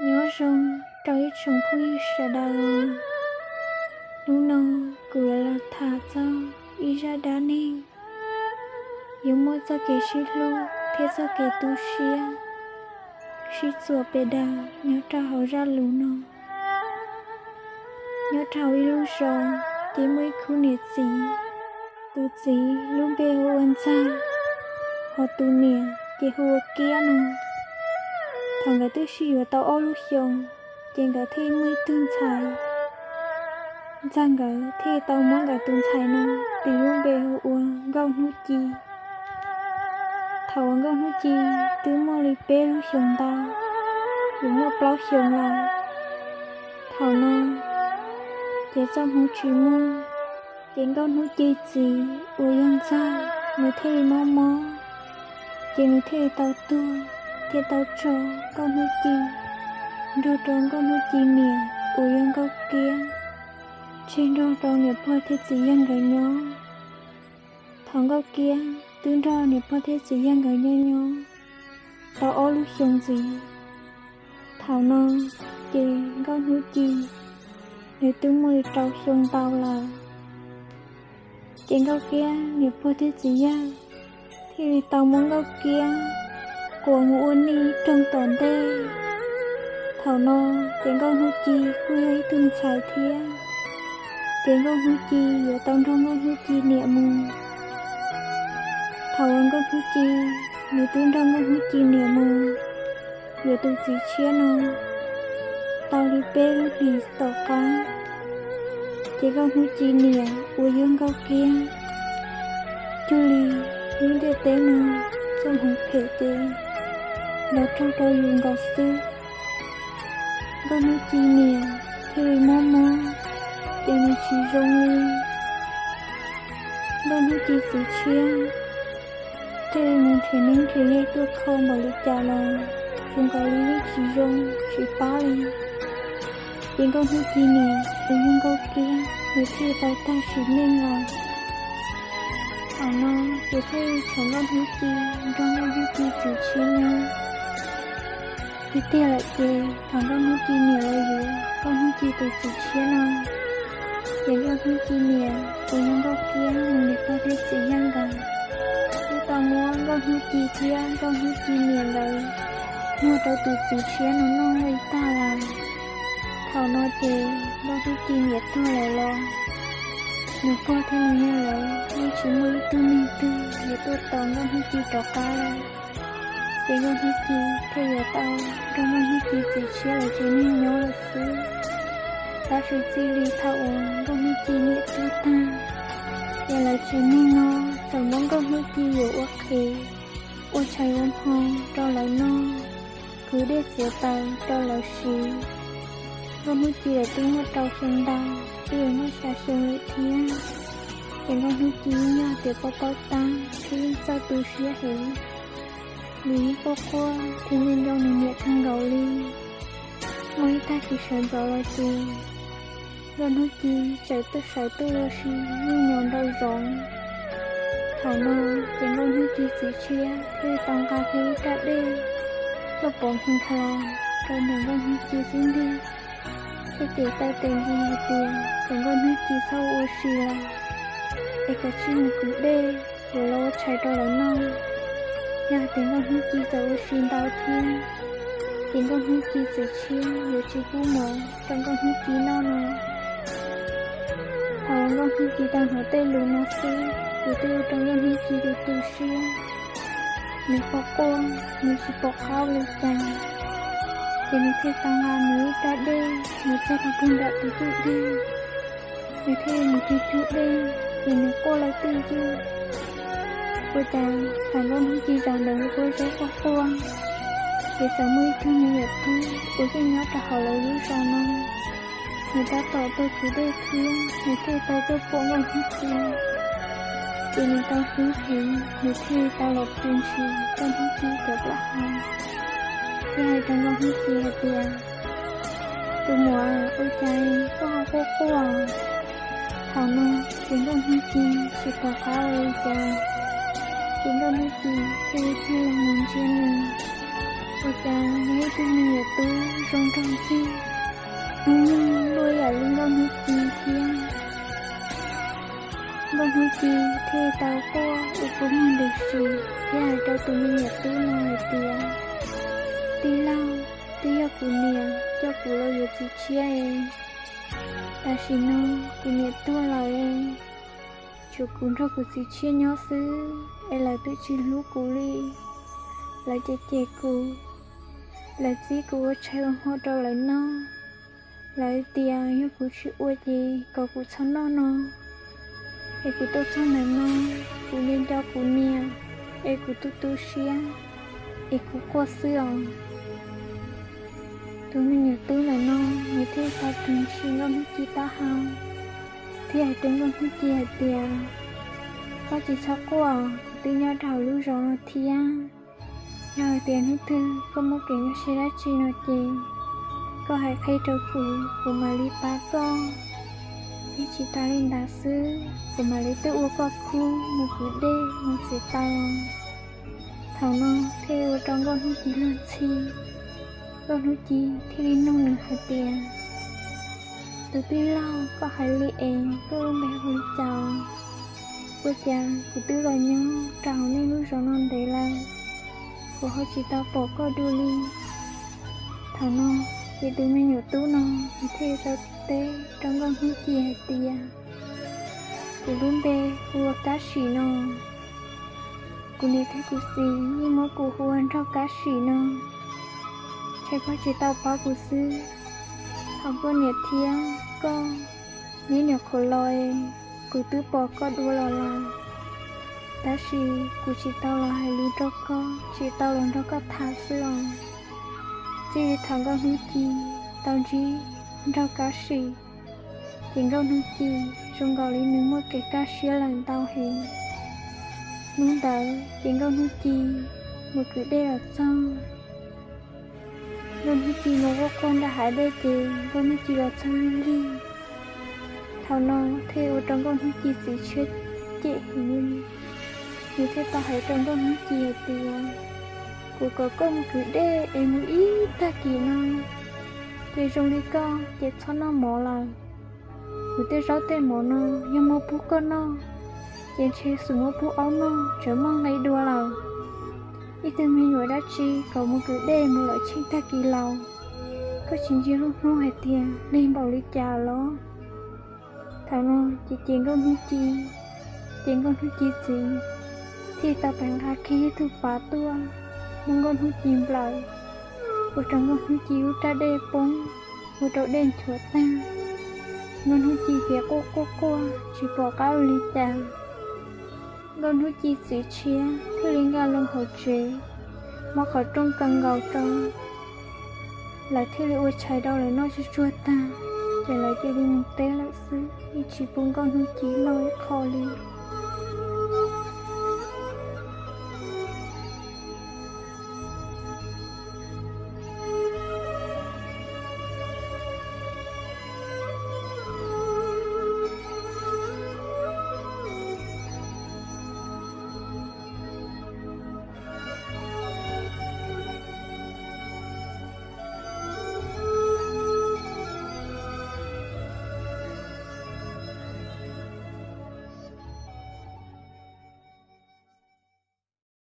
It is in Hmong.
Nyob zoo rau ib tsoom phooj ywg sawv daws. Hnub no kuv yuav los tham txog ib zaj dab neeg yuav muaj txoj kev sib hlub thiab txoj kev tu siab sib txuas pes daws nyob rau hauv zaj lus no. Nyob rau ib lub zos ces muaj ib khub niam txiv. Tus txiv lub npe hu ua Ntxawg, hos tus niam ces hu ua Kiab no. Thaum nkawd twb sib yuav tau ob lub xyoos, ces nkawd thiaj muaj ib tug ntxhais. Ntxawg nkawd thiaj tau muab nkawd tus ntxhais no tis lub npe hu ua Nkauj Hnub Ci. Thaum uas Nkauj Hnub Ci twb muaj li peb lub xyoos ntau, yuav muaj plaub xyoos lawm. Thaum no ces txoj hmoov tsis muaj, ces Nkauj Hnub Ci txiv uas yog Ntxawg nws thiaj li mob mob, ces nws thiaj li tau tuag thiab tau tso Nkauj Hnub Ci nrog rau Nkauj Hnub Ci niam uas yog Nkauj Kiab tseg nrog rau niam pog thiab txiv yawg nkawd nyob. Thaum Nkauj Kiab twb nrog niam pog thiab txiv yawg nkawd nyob nyob tau ob lub xyoos ntxiv. Thaum no ces Nkauj Hnub Ci nws twb muaj li rau xyoo ntau lawm. Ces Nkauj Kiab niam pog thiab txiv yawg thiaj li tau muab Nkauj Kiab kuas mus ua neej ib rooj tom ntej. Thaum no ces Nkauj Hnub Ci kuj yog ib tug ntxhais thiab, ces Nkauj Hnub Ci yuav tau nrog Nkauj Hnub Ci niam mus. Thaum uas Nkauj Hnub Ci nws twb nrog Nkauj Hnub Ci niam mus yuav tus txiv tshiab no tau li peb lub hlis tom qab, ces Nkauj Hnub Ci niam uas yog Nkauj Kiab cuag li lub ntiaj teb no txoj hmoov phem ces los raug rau yus nkaus xwb. Nkauj Hnub Ci niam thiaj li mob mob, ces nws tsis zoo li. Nkauj Hnub Ci txiv tshiab thiaj li mus nrhiav neeb nrhiav yaig tuaj kho npaum li cas los zoo nkaus li yeej tsis zoo tsis pab li. Ces Nkauj Hnub Ci niam uas yog Nkauj Kiab nws thiaj li tau tag sim neej lawm. Thaum no ces thiaj li tshuav Nkauj Hnub Ci nrog Nkauj Hnub Ci txiv tshiab nyob. Tiag tiag lawm ces thaum Nkauj Hnub Ci niam los yuav Nkauj Hnub Ci tus txiv tshiab no, ces Nkauj Hnub Ci niam uas yog Nkauj Kiab nws niam pog thiab txiv yawg nkawd twb tau muab Nkauj Hnub Ci thiab Nkauj Hnub Ci niam nkawd muag rau tus txiv tshiab no noj li tag lawm. Thaum no ces Nkauj Hnub Ci niam tuag lawm los nws pog thiab nws yawg lawv yeej tsis muaj ib tug neeg twg yuav tuaj tos Nkauj Hnub Ci rov qab lawm. Ces Nkauj Hnub Ci thiaj yuav tau nrog Nkauj Hnub Ci txiv tshiab lawv tsev neeg nyob lawm xwb. Tab sis txij li thaum uas Nkauj Hnub Ci niam tuag tag, ces lawv tsev neeg no txawm muab Nkauj Hnub Ci yuav ua qhev, ua tshais ua hmo rau lawv noj, kwv dej txiav taws rau lawv siv. Nkauj Hnub Ci lawv twb muaj rau xyoo ntau, twb yuav muaj xya xyoo lawm thiab. Ces Nkauj Hnub Ci yeej yog tias paub paub tab thiab yeej txawj tu siab heev. Nws yeej quaj quaj thiab nco nco nws niam kawg nkaus li. Muaj ib tag kis sawv ntxov los ces Nkauj Hnub Ci txawm tuaj sawv tuaj ua si nyuj nyos nraum zoov. Thaum no ces Nkauj Hnub Ci txiv tshiab thiaj li tau nqa kiag ib raj dej tuaj pov nkees khaws rau ntawm Nkauj Hnub Ci xub ntiag, thiab ces taw tes nti hais tias kom Nkauj Hnub Ci txhob ua si lawm, es kom tsij mus kwv dej yuav los ua tshais rau lawv noj. Yog hais tias Nkauj Hnub Ci txawm ua si ntau thiab, ces Nkauj Hnub Ci txiv tshiab yuav tsis pub mov rau Nkauj Hnub Ci noj no. Thaum Nkauj Hnub Ci tau hnov tej lus no xwb ces twb ua rau Nkauj Hnub Ci tu tu siab, nws quaj quaj, nws tsis pom qab ua li cas, ces nws thiaj tau nqa nws ib raj dej mus txog rau puag nram tus twj dej, nws thiaj li mus cug cug dej, ces nws quaj lawv twj ywm. Ua cas thaum Nkauj Hnub Ci zaum ntawd nws quaj zeb quaj quaj, ces txawm muaj ib tug me nyuam tub uas yeej nyob rau hauv lawv lub zos no, nws tab tom tuaj kwv dej thiab nws thiaj tau tuaj pom Nkauj Hnub Ci, ces nws tau hlub heev, nws thiaj li tau los pw ntshis Nkauj Hnub Ci cov plaub hau, thiab hais rau Nkauj Hnub Ci hais tias, tus muam, ua cas koj ho quaj quaj? Thaum no ces Nkauj Hnub Ci tsis pom qab ua li cas, ces Nkauj Hnub Ci thiaj li tig los mus ntsia nws, Ua cas yog ib tug me nyuam tub zoo nraug ntxig, hnub nyoog luaj yam li Nkauj Hnub Ci thiab. Nkauj Hnub Ci thiaj tau quaj ua kua muag ntws si thiab hais rau tus me nyuam tub no hais tias, Tij laug, twb yog kuv niam coj kuv los yuav txiv tshiab es, tam sim no kuv niam tuag lawm es, tshuav kuv nrog kuv txiv tshiab nyob xwb es lawv twb tsis hlub kuv li. Lawv cem cem kuv, lawv txib kuv ua tshais ua hmo rau lawv noj. Lawv tias yog kuv tsis ua ces kom kuv txhob noj no, es kuv tuaj txog ntawm no, kuv nco nco kuv niam, es kuv tu tu siab, es kuv quaj xwb os. Tus me nyuam tub ntawm no nws thiaj tau tus ntsis Nkauj Hnub Ci taub hau, thiab hais rau Nkauj Hnub Ci hais tias, Koj tsis txhob quaj, kuv twb nyob rau hauv lub zos no thiab. Yog hais tias hnub twg koj muaj kev nyuaj siab dab tsi no ces koj hais qhia rau kuv, kuv mam li pab koj. Thiab tsis tas li ntawd xwb, kuv mam li tuaj ua koj khub mus kwv dej mus txiav taws. Thaum no thiaj li ua rau Nkauj Hnub Ci luag ntxhi. Nkauj Hnub Ci thiaj li nug nws hais tias, Tus tij laug, koj hais li es koj lub npe hu li cas? Ua cas kuv twb los nyob rau hauv nej lub zos no ntev lawm, kuv ho tsis tau pom koj dua li? Thaum no ces tus me nyuam tub no nws thiaj tau teb rau Nkauj Hnub Ci hais tias, Kuv lub npe hu ua Kab Sim no. Kuv niam thiab kuv txiv yeej muab kuv hu ua Nraug Kab Sim no. Ntshai koj tsis tau paub kuv xwb. Thaum koj niam thiab koj neb nyuam qhuav los es, kuv twb pom koj dua los lawm, tab sis kuv tsis tau los hais lus nrog koj, tsis tau los nrog koj tham xwb os. Txij li thaum Nkauj Hnub Ci tau ntsib Nraug Kab Sim, ces Nkauj Hnub Ci zoo nkaus li nws muaj kev kaj siab lawm ntau heev. Hnub ntawd ces Nkauj Hnub Ci mus kwv dej los txog. Nkauj Hnub Ci mus quaj quaj nram hav dej ces Nkauj Hnub Ci los txog lig lig. Thaum no thiaj ua rau Nkauj Hnub Ci txiv tshiab cem heev li. Nws thiaj tau hais rau Nkauj Hnub Ci hais tias, Kuv kom koj mus kwv dej es mus ib tag kis no, ces zoo li koj ces txhob noj mov lawm. Kuv tej zaub tej mov no yog muab pub koj noj, ces ntshe xum muab pub aub noj tseem muaj nqi dua lawm. Ib tug me nyuam dab tsi kom mus kwv dej mus lawm tsheej tag kis laus, koj tsis ntsia lub hnub hais tias lig npaum li cas los? Thaum no ces ces Nkauj Hnub Ci, ces Nkauj Hnub Ci txiv thiaj tau pem nqa kiag ib tug pav tuaj muab Nkauj Hnub Ci nplawm, ua rau Nkauj Hnub Ci lub raj dej poob, ua rau dej nchuav tag. Nkauj Hnub Ci ces quaj quaj quaj tsis pom qab ua li cas. Nkauj Hnub Ci txiv tshiab thiaj li nkag los hauv tsev, muab qhov rooj kaw nkaus rau, lawv thiaj li ua tshais rau lawv noj tsuag tsuag tag, ces lawv cia li mus teb lawm xwb, yeej tsis pub Nkauj Hnub Ci noj ib qho li.